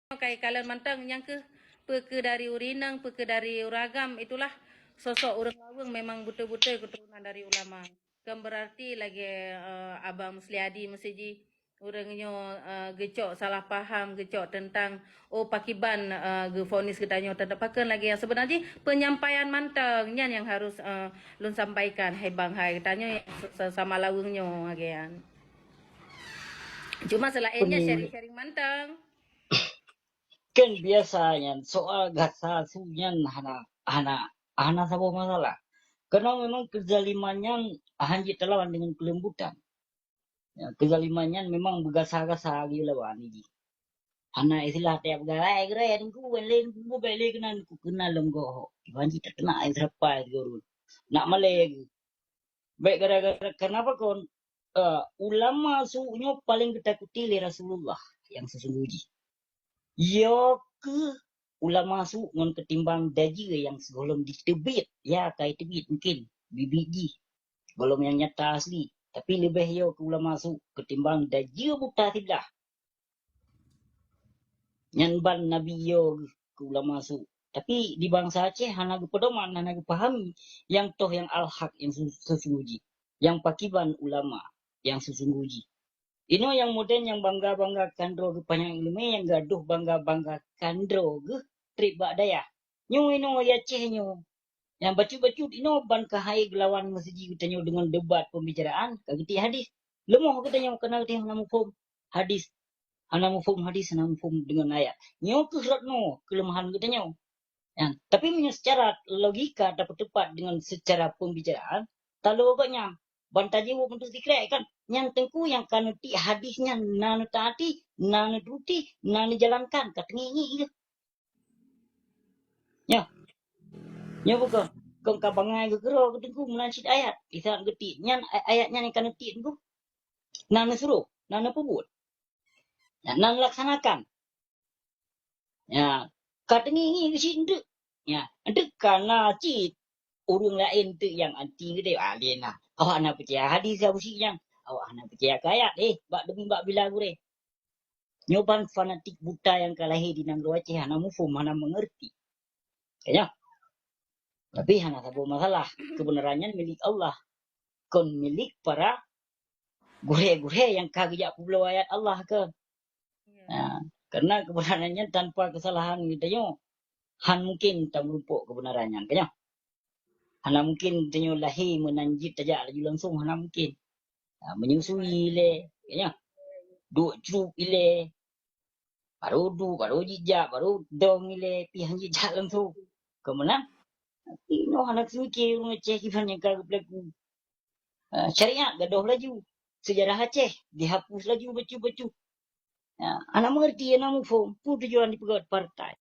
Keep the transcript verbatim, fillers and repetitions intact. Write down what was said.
Kai kalon mantong nyang keuh, peu keuh dari ureueng inong, peu keuh dari ureueng agam, itulah sosok ureueng Laweueng memang beutôi-beutôi keuturonan dari ulama. Kon beurarti lagèe, eh, Abang Musliadi meusti jih, ureueng nyoe, eh, geucok salah paham, geucok teuntang, oh, pakiban, eh, geufonis geutanyoe teuntang pakon lagèe nyan. Seubeuna jih peunyampaian mantong nyan nyang harus, eh, lôn sampaikan, hai Bang, hai geutanyoe nyang se-, sesama Laweueng nyoe lagèe nyan. Cuma seulaén nyan sharing-sharing mantong. Kan biasa nyan, soal gasa su nyan hana, hana, hana saboh masalah. Karena memang keuzaliman nyan hana jeuet talawan deungon keulembutan. Ya, keuzaliman nyan memang beugasa-gasa geulawan jih. Hana istilah tiep galai geuraya Teungku, ban lé Teungku, ban lé keunan Teungku, keunan lom goh. Iban jih teunak ai seurapa sigoe. Nak malèe geuh. Bèk gara-gara, kenapa kon? Eh, ulama su nyoe paleng geutakuti lé Rasulullah nyang sesungguh jih. Yo keuh ulama su ngon ketimbang dajeu nyang sigohlom jiteubiet, ya kai teubiet mungkin bibit jih gohlom nyang nyata asli, tapi leubeh yo keu ulama su ketimbang dajeu buta siblah. Nyan ban Nabi yo keu ulama su. Tapi di bansa Aceh hana geupeudoman, hana geupahami nyang toh nyang al-haq nyang su-, sesungguh jih, nyang pakiban ulama nyang sesungguh jih. Inoe nyang modern nyang bangga-bangga kandroe geuh panyang ileumèe, nyang gadôh bangga-bangga kandroe geuh trép bak dayah. Nyoe inoe di Aceh nyoe. Nyang bacut-bacut inoe ban keuhai geulawan meuseujih geutanyoe deungon debat pembicaraan, ka geutiek hadis. Leumoh geutanyoe, karena geutanyoe hana muphom hadis. Hana muphom hadis, hana muphom deungon ayat. Nyoe keuh rot noe keuleumahan geutanyoe. Ya, tapi meunyoe secara logika tapeuteupat deungon secara pembicaraan, talo gobnyan ban tajaweueb untuk sikrek kan, nyan Teungku nyang ka neutiek hadis nyan na neutaati, na neuturuti, na neujalankan, ka teungieng-ngieng geuh. Nyoe. Nyoe bukon, kon ka bangai geukeudroe keu Teungku meunan cit ayat. Di saat geutiek nyan, ay-, ayat nyan nyang ka neutiek Teungku. Na neusuroh, na neupeubuet. Ya, na neulaksanakan. Ya, ka teungieng-ngieng cit eunteuk. Ya, eunteuk ka na cit ureueng laén teuk nyang anti geutanyoe, ah, lé na. Awak hana peucaya hadis Abu Syik nyan. Awak hana peucaya keu ayat, eh, bak demi bak bila gurèe. Nyoe ban fanatik buta nyang ka lahé di nanggroe Aceh hana muphom, hana meungeurti. Ka nyoe. Tapi hana saboh masalah, keubeunaran nyan milék Allah, kon milék para gurèe-gurèe nyang ka geujak peubloe ayat Allah keu. Ya. Ha, karena keubeunaran nyan tanpa keusalahan geutanyoe, han mungken tameurumpok keubeunaran nyan, ka nyoe. Hana mungken geutanyoe lahé meunan jeuet tajak laju langsung, hana mungken. Ha, meunyeusui ilèe, ka nyoe. Duek crup ilèe. Barô duek, barô jijak, barô dong ilèe, pih han jijak langsung. Ka meunan, inoe hana teumikir ureueng Aceh kiban nyang ka geupeulaku. Ah, syariat gadôh laju, seujarah Aceh dihapus laju bacut-bacut. Ah, hana meungeurti, hana muphom, peue tujuan jipeugöt partai.